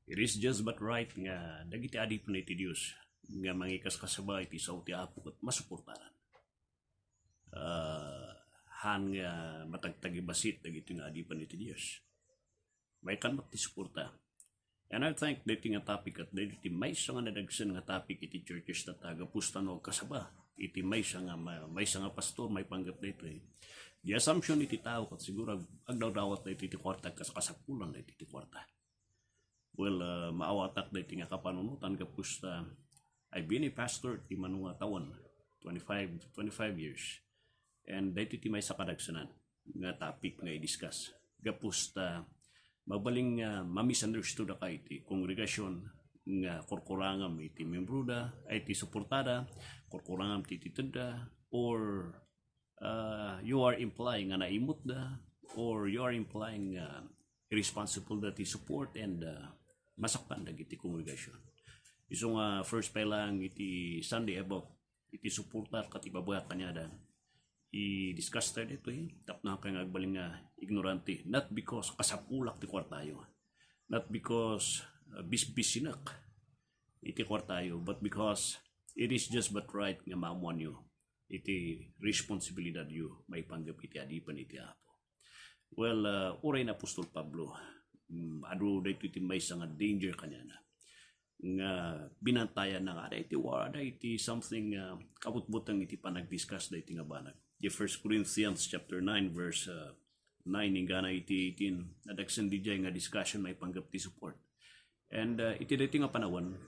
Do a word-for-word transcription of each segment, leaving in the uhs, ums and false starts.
It is just but right nga dagiti adipen iti Dios nga mangikaskasaba iti sao ti Apo ket masuportaran. Ah, haan nga matagtagibassit dagiti nga adipen iti Dios. Maikan met ti suporta. And I think daytoy nga topic ket daytoy ti maysa nga nadagsen nga topic iti churches tatta gapu ta no agkasaba iti maysa nga ma-, maysa nga pastor maipanggep daytoy. The assumption iti tao ket siguro ag-, agdawdawat daytoy ti kuarta, kas-, kasapulan daytoy ti kuarta. Well, ah, maawatak daytoy nga kapanunotan gapu ta I've been a pastor ti mano nga tawen, twenty-five, twenty-five years. And daytoy ti maysa kadagsenan nga topic nga i-discuss. Gapu ta mabalin nga ma-misunderstood daka iti kongregasyon nga kurkurangam iti membroda, ay iti suportada, kurkurangam ti titedda, or, ah, you are implying nga naimutda, or you are implying nga irresponsible da ti support and, ah, masakpan dagiti kongregasyon. Isu nga first pa lang iti Sunday about iti suporta ket ibabagak kaniada. I-discuss tayo ditoy, tapno kay nga agbalin nga ignorante. Not because kasapulak ti kuartayo. Not because, uh, bisbisinek iti kuartayo, but because it is just but right nga maammuanyo iti responsibilidadyo maipanggep iti adipen iti Apo. Well, uh, uray ni Apostol Pablo, mm, adu daytoy ti maysa nga danger kaniana nga binantayan na nga, ada iti war, ada iti something, ah, kabutbuteng iti panagdiscuss daytoy nga banag. Di First Corinthians chapter nine, verse, ah, nine, inggana iti eighteen, nadagsen didiay nga discussion maipanggep ti support. And, ah, iti daytoy nga panawen,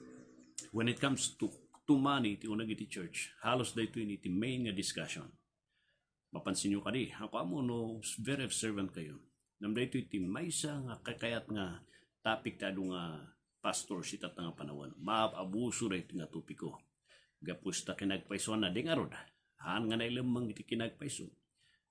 when it comes to, to money, iti uneg iti church, halos daytoy iti main nga discussion. Mapansin nyo kadi, ako ammo no very observant kayo. Ngem daytoy ti maysa nga kakayat nga topic ti adu nga pastor iti tatta nga panawen. Maab-abuso daytoy nga topiko. Gapu ta kinagpaysoanna di ngarud. Haan nga nailemmeng iti kinagpayso.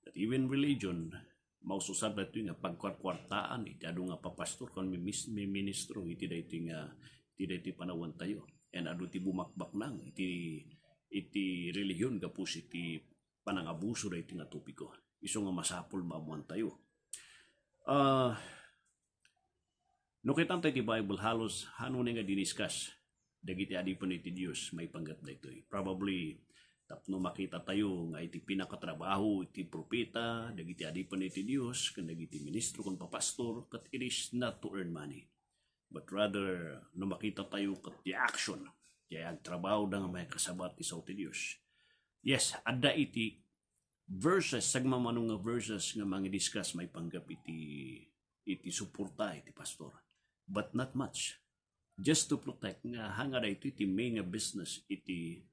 That even religion, maususab daytoy nga pagkuarkuartaan iti adu nga papastor ken mimis-, miministro iti daytoy nga, iti daytoy panawen tayo. And adu ti bumakbaknang iti, iti relihiyon gapu iti panangabuso daytoy nga topiko. Isu nga masapul maammuan tayo. Ah, no kitam tayo ti Bible, halos haan unay nga diniscuss dagiti adipen iti Dios maipanggep daytoy. Probably, tapno makita tayo nga iti pinakatrabaho iti propeta, dagiti adipen iti Dios, ken dagiti ministro ken papastor, ket it is not to earn money. But rather, no makita tayo ket ti action, ti agtrabahoda nga maikasaba ti sao ti Dios. Yes, adda iti verses, sagmamano nga verses nga mangi-discuss maipanggep iti, iti suporta iti pastor. But not much. Just to protect nga hanga daytoy ti main nga business iti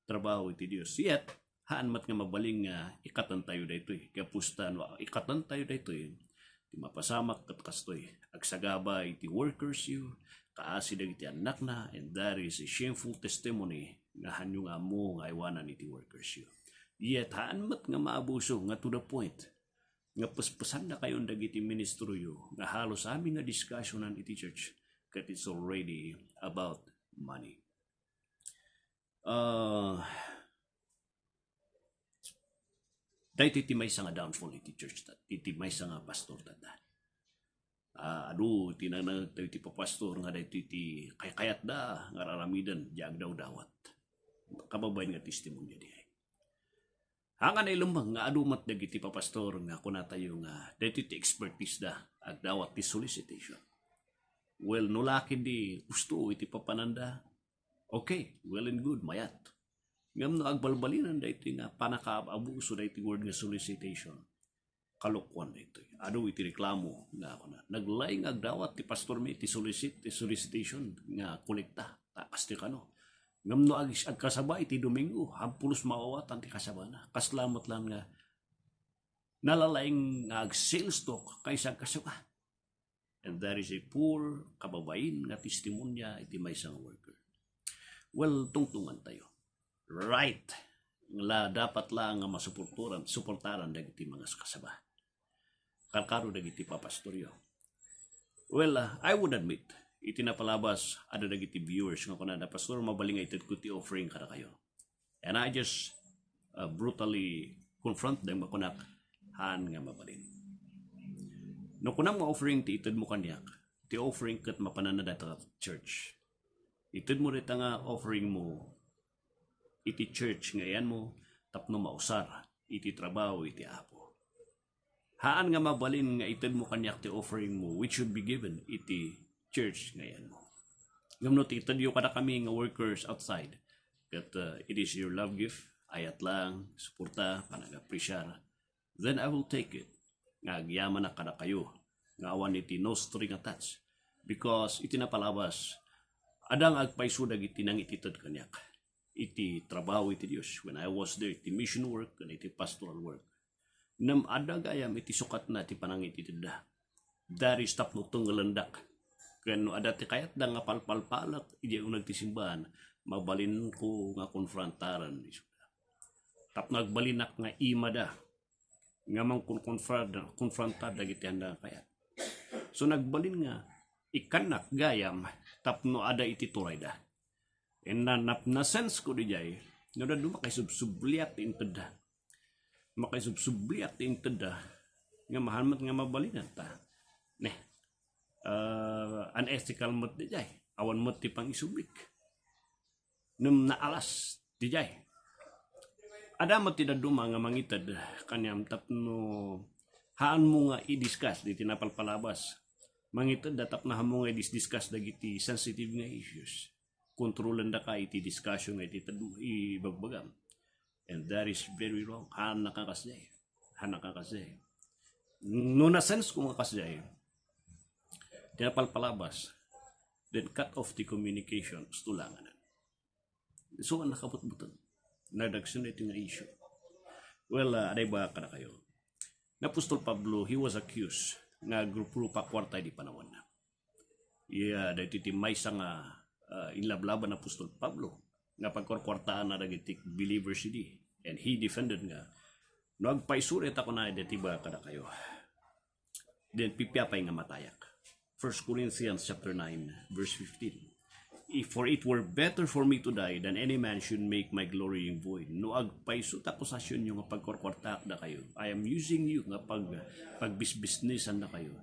trabaho iti Dios. Yet, haan met nga mabalin nga ikkaten tayo daytoy. Gapu ta no ikkaten tayo daytoy, ti mapasamak ket kastoy, agsagaba iti workers yo, kaasi dagiti annakna, and that is a shameful testimony nga haanyo nga ammo nga aywanan iti workers yo. Yet, haan met nga maabuso nga to the point nga pespesannakayon dagiti ministro yo nga halos amin nga discussionan iti church ket it's already about money. Ah, daytoy ti maysa nga downfall iti church ta, iti maysa nga pastor tatta. Ah, adu ti nangnangegtayo ti papastor nga daytoy ti kaykayatda nga ar-aramiden, diay agdawdawat. Kababain nga testimonio diay. Haan nga nailemmeng nga adu met dagiti papastor nga kunatayo nga daytoy ti expertise da, agdawat ti solicitation. Well, no la ketdi usto iti papananda, okay, well and good, mayat. Ngem no agbalbalinan daytoy nga panakaab-abuso daytoy word nga solicitation, kalokuan daytoy. Adu iti reklamo nga kuna, naglaing nga agdawat ti pastor mi ti solicit-, ti solicitation nga kolekta, ta kasta kano. Ngem no ag-, agkasaba iti Domingo, haan pulos maawatan ti kasabana. Kasla met laeng nga nalalaing nga ag-sales talk kaysa agkasaba. And that is a poor, kababain nga testimonya iti maysa nga worker. Well, tungtungan tayo. Right. La, dapat la nga masuporturan, suportaran dagiti mangaskasaba. Karkaro dagiti papastoryo. Well, ah, I would admit, iti napalabas, adda dagiti viewers nga kunada, "Pastor, mabalin nga itedko ti offering kadakayo." And I just, uh, brutally confront them, nga kunak, "Haan nga mabalin. No kunam nga offering ti itedmo kaniak, ti offering ket mapananna dayta church. Itedmo dayta nga offeringmo iti church nga iyanmo tapno mausar iti trabaho iti Apo. Haan nga mabalin nga itedmo kaniak ti offeringmo which should be given iti church nga iyanmo. Ngem no ti itedyo kadakami nga workers outside, ket, uh, it is your love gift, ayat lang, suporta, panag-apresiar, then I will take it. Nga agyamanak kadakayo, nga awan iti no string attached. Because iti napalabas, adda nga agpayso dagiti nangitited kaniak iti trabaho iti Dios. When I was there, iti mission work, ken iti pastoral work. Ngem adda gayam iti sukatna ti panangititedda. Dayta tapno tengelendak. Ken no adda ti kayatda nga palpalpalek idiay uneg ti simbahan, mabalinko nga konfrontaren isuda. Tapno agbalinak nga imada nga mangkonkonfront, konfrontar dagiti adda nga kayat. So nagbalin nga ikkannak gayam tapno adda iti turayda. Inna nap-, nasense ko dijay, no daduma makaisubsubliat ti intedda. Makaisubsubliat ti intedda, nga mahan met nga mabalinanta. Ne, ah, unethical met dijay. Awan met ti pangisublik. Ngem naalas dijay. Adda met ti daduma nga mangited kaniam tapno haanmo nga i-discuss diti napalpalabas. Mangitedda tapno haanmo nga i-discuss dagiti sensitive nga issues. Kontrolendaka iti discussion nga iti ted-, ibagbagam. And that is very wrong. Haannak nga kasdiay. Haannak nga kasdiay. No nasense ko nga kasdiay, ti napalpalabas, then cut off the communication, usto langanan. So, ang nakabutbuteng. Nadagsen iti nga issue. Well, uh, aday ba kadakayo? Ni apostol Pablo, he was accused nga agrup-rupa kwarta idi panawanna. Iya, daytoy ti maysa nga, ah, inlablaban ni apostol Pablo nga pagkuarkuartaanna dagiti believers idi. And he defended nga, no agpayso dayta, kuna, daytoy ba kadakayo, then pipia pay nga matayak. First Corinthians chapter nine, verse fifteen. If, for it were better for me to die than any man should make my glory in void. No agpayso ti akusasionyo nga pagkuarkuartaak dakayo, I am using you nga pag-, pagbisbisnisandakayo.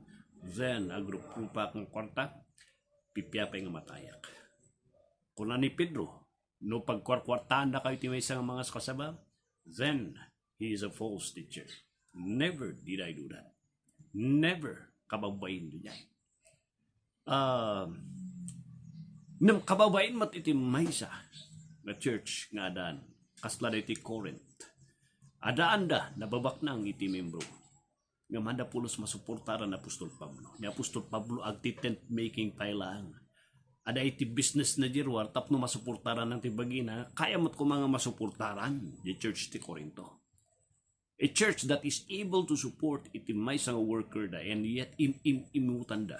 Then, agrup-rupaak nga kwarta, pipia pay nga matayak. Kuna ni Pedro, no pagkuarkuartaandakayo ti maysa nga mangaskasaba, then he is a false teacher. Never did I do that. Never, kababain diay. Ah, ngem kababain met iti maysa nga church nga addaan, kasla daytoy Corinth. Addaanda nababaknang iti membro. Ngem adda pulos masuportaran ni apostol Pablo. Ni apostol Pablo agti tent making pay laeng. Adda iti business na di ruar tapno masuportaran ti bagina, kaya met koma nga masuportaran di church ti Corinto. A church that is able to support iti maysa nga worker da and yet in, in, imutanda.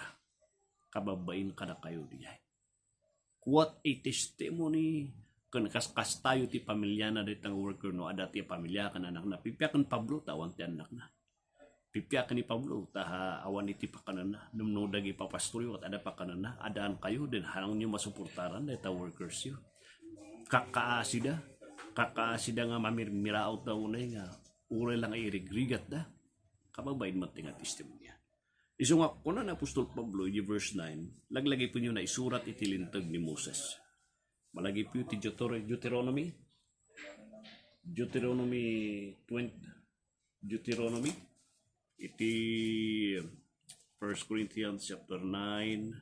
Kababain kadakayo diay. What a testimony ken kas-, kastayo ti pamiliana dayta nga worker no adda ti pamilia ken annakna. Pipia ken Pablo ta awan ti annakna. Pipia ken ni Pablo ta ha-, awan iti pakananna. Ngem no dagiti papastoryo ket adda pakananna, addaankayo, then hanangnyo masuportaran dayta workers yo. Kakaasida, kakaasida nga mamirmiraot da unay nga uray lang irigrigat da. Kababain met ti nga testimonya. Isu nga kuna ni apostol Pablo iti verse nine, laglagipenyo naisurat iti Linteg ni Moses. Malagipyo ti Deuter-, Deuteronomy, Deuteronomy twenty, Deuteronomy, iti First Corinthians chapter nine.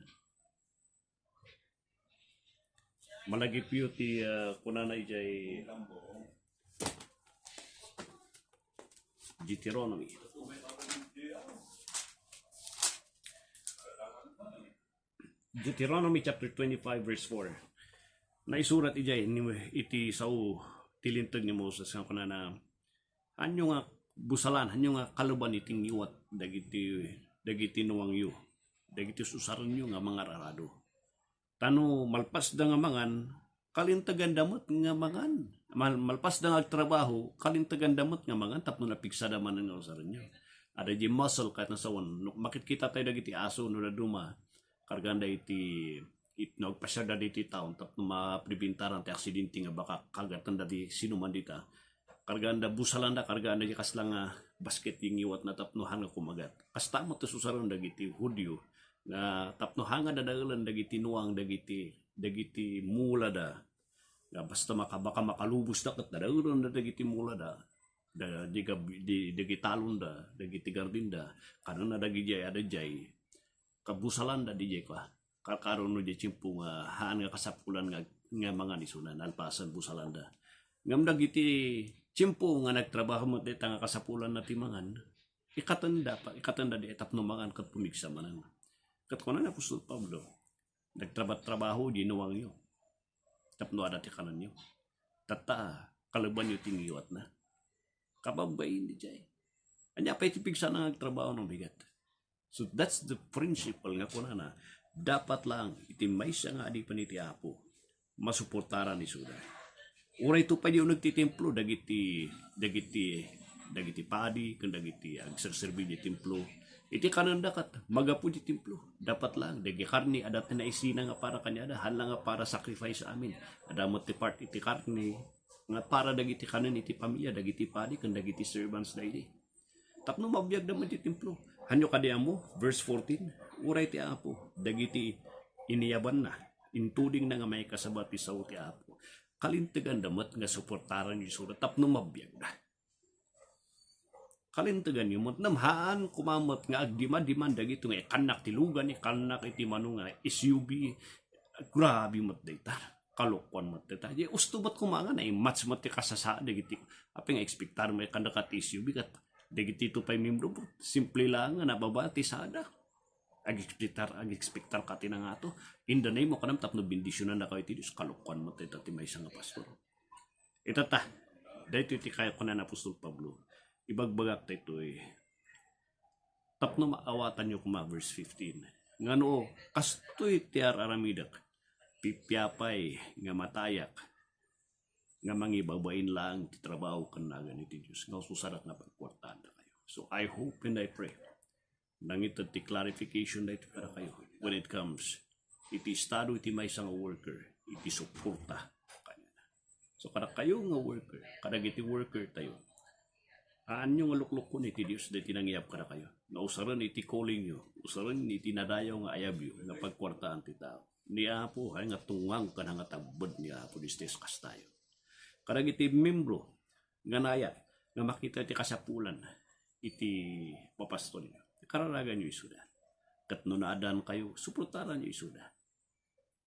Malagipyo ti, ah, kunana idiay Deuteronomy. Deuteronomy chapter twenty-five, verse four. Naisurat idiay ni, iti sao ti Linteg ni Moses nga kunana, "Hanyo nga busalan, hanyo nga kaluban iti ngiwat dagiti, dagiti nuangyo, dagiti susarenyo nga mangararado. Ta no malpasda nga mangan, kalintaganda met nga mangan. Mal-, malpasda nga agtrabaho, kalintaganda met nga mangan tapno napigsada manen nga usarenyo." Adda di muscle ket nasawen. No, makitkita tayo dagiti aso no daduma, karganda iti, it-, no agpasiarda diti town tapno mapribintaran ti aksidente nga baka kagatanda ti sinuman dita. Karganda, busalanda, karganda di kasla nga basket ti ngiwatna tapno han nga kumagat. Kasta met ti susaren dagiti Judio nga tapno hanga dadaelen dagiti nuang dagiti, dagiti mulada, nga basta maka-, baka makalubosda ket dadaelenda dagiti mulada, da-, di gab-, di, dagiti talonda, dagiti gardinda, kanenna dagidiay a daydiay, kabusalanda didiay ka-, karkaron no diay tiempo nga haan nga kasapulan nga, nga mangan isuna, nalpasen busalanda. Ngem dagiti tiempo nga nagtrabaho met dayta nga kasapulanna ti mangan, ikatenda pa, ikatenda di tapno mangan ket pumigsa manen. Ket kuna ni apostol Pablo, "Nagtrabatrabaho di nuangyo tapno adda ti kanenyo. Tatta, kalebanyo ti ngiwatna." Kababain diay. Ania pay ti pigsana nga agtrabaho no bigat? So that's the principle nga kunana, dapat lang iti maysa nga adipen iti Apo, masuportaran isuda. Uray to pay di nagtitemplo dagiti, dagiti, dagiti padi ken dagiti agserserbi di templo. Iti kanenda ket magapu di templo. Dapat lang dagiti karne adda ti naisina nga para kaniada, haan lang nga para sacrifice amin. Adda met ti part iti karne nga para dagiti kanen iti pamilya, dagiti padi ken dagiti servants daydi. Tapno mabiagda met ti templo. Hanyo kadi ammo, verse fourteen, uray ti Apo dagiti iniyabanna, intudingna nga maikasaba ti sao ti Apo. Kalinteganda met nga suportaran isuda tapno mabiagda. Kalinteganyo met, ngem haan koma met nga agdimadiman dagito nga ikannak ti lugan, ikannak iti mano nga S U V. Grabe met dayta. Kalokuan met dayta. Di usto met koma nga naimatch met ti kasasa dagiti, apay nga expectar mo ikannak ti S U V ket dagiti to pay membro, simple lang nga nababa ti sada. Ag-expectar, ag-expectar ka ti nangato. In the name of kanam tapno bendisyonannakayo ti Dios, kalokuan met dayta ti maysa nga pastor. Itatta, daytoy ti kayat kuna ni apostol Pablo. Ibagbagak daytoy tapno maawatanyo koma verse fifteen. Nga no kastoy ti ar-aramidek, pipiapay nga matayak nga mangibabain laeng ti trabaho ken nagan iti Dios nga ususadak nga pagkuartaandakayo. So I hope and I pray nangited ti clarification daytoy kadakayo when it comes iti estado iti maysa nga worker, iti suporta kaniana. So kadakayo nga worker, kadagiti worker tayo, aanyo nga luklukkon iti Dios daytoy nangiyab kadakayo. Nga usaren iti calling yo, usaren iti nadayaw nga ayabyo nga pagkuartaan ti tao. Ni Apo, ay nga tungang ken nga tabbed ni Apo Dios ti kastayo. Kadagiti membro nga nayat nga makita ti kasapulan iti papastoryo, kararaganyo isuda. Ket no naadankayo, suportaranyo isuda.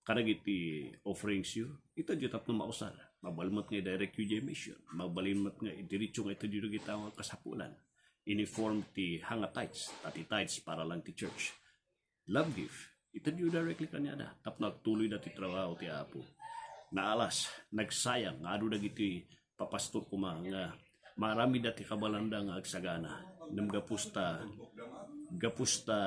Kadagiti offerings yo, itedyo tapno mausar. Mabalin met nga i-direct yo diay mission. Mabalin met nga idiretso nga itedyo dagiti tao nga kasapulan. Ini form ti hanga tithes, ta ti tithes para lang ti church. Love gift. Itedyo directly kaniada tapno agtuloyda ti trabaho ti Apo. Naalas, nagsayang nga adu dagiti papastor koma nga maaramidda ti kabalanda nga agsagana. Ngem gapusta, gapusta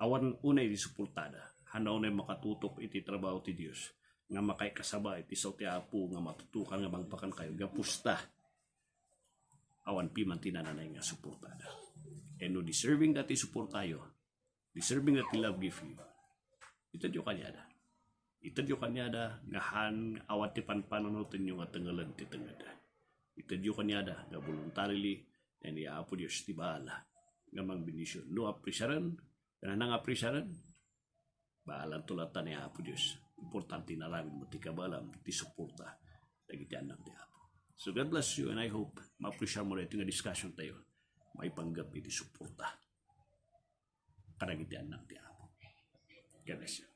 awan unay ti suportada. Haan unay makatutok iti trabaho ti Dios nga makaikasaba iti sao ti Apo nga matutukan nga mangpakan kayo. Gapusta awan piman ti nananay nga suportada. And no deserving dati suportayo, deserving dati love gift yo, itedyo kaniada. Itedyo kaniada nga haan awan ti panpanunotyo nga tengelen ti tenged. Itedyo kaniada nga voluntarily, ken ni Apo Dios ti bahala nga mangbendisyon. No apresaren, ken nang apresaren, bahalanto latta ni Apo Dios. Importante nga aramid mo ti kabaelam, ti suporta dagiti annak ti Apo. So God bless you, and I hope ma-appreciate mo daytoy nga discussion tayo maipanggep iti suporta kadagiti annak ti Apo. God bless you.